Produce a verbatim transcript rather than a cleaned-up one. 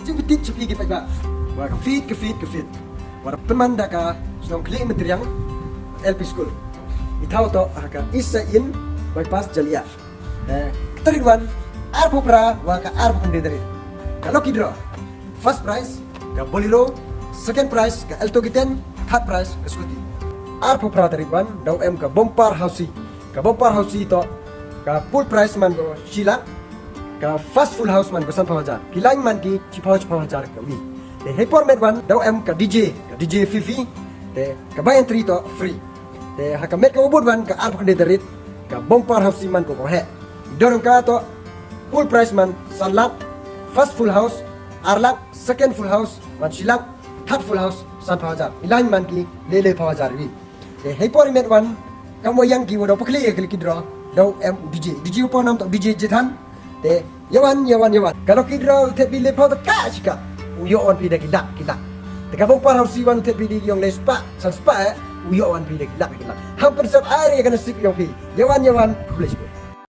Chibitit chipi ki paidbah. Wa ka feed, ka feed, ka feed. Wa da pynman da ka shnong Khlieh Myntriang L P School. I thaw toh ha ka East Side Inn, Bypass Jalyiah. Eh, ka tarik wan, arphaw phra wa ka arphaw khyndai tarik. Ka lucky draw. First prize ka Bolero, second prize ka Alto K ten, third prize ka scooty. Arphaw phra tarik wan, daw em ka bumper housie. Ka bumper housie toh, ka pool prize man ko shi lak, ka first full house man ko sanphaw hajar. Ki line man ki chiphaw chiphaw hajar ka wi. Te heipor met wan, daw em ka D J, ka D J Fifi. Te ka buy entry toh free. Te ha ka met ka wa bud wan ka arphaw khyndai tarik, ka bumper housie man ko ko heh. Dor ka toh, pool prize man san lak, first full house ar lak, second full house man shi lak, third full house sanphaw hajar. I line man ki le lephaw hajar wi. Te heipor i met wan, kam wa yang ki wa daw pyrkhat ya ka lucky draw, daw em D J. D J u pynnaam toh D J Jethan. Te yawan, yawan, yawan. Ka lucky draw u thep bit lephaw ta ka shika. U yoh wan phi da ki lak, ki lak. Te ka bumper housie wan u thep bit di yong le spah, san spah eh. U yoh wan phi da ki lak, ki lak. Ham pynsap ai re ka nasib yong phi. Yawan, yawan. Khublei shibun.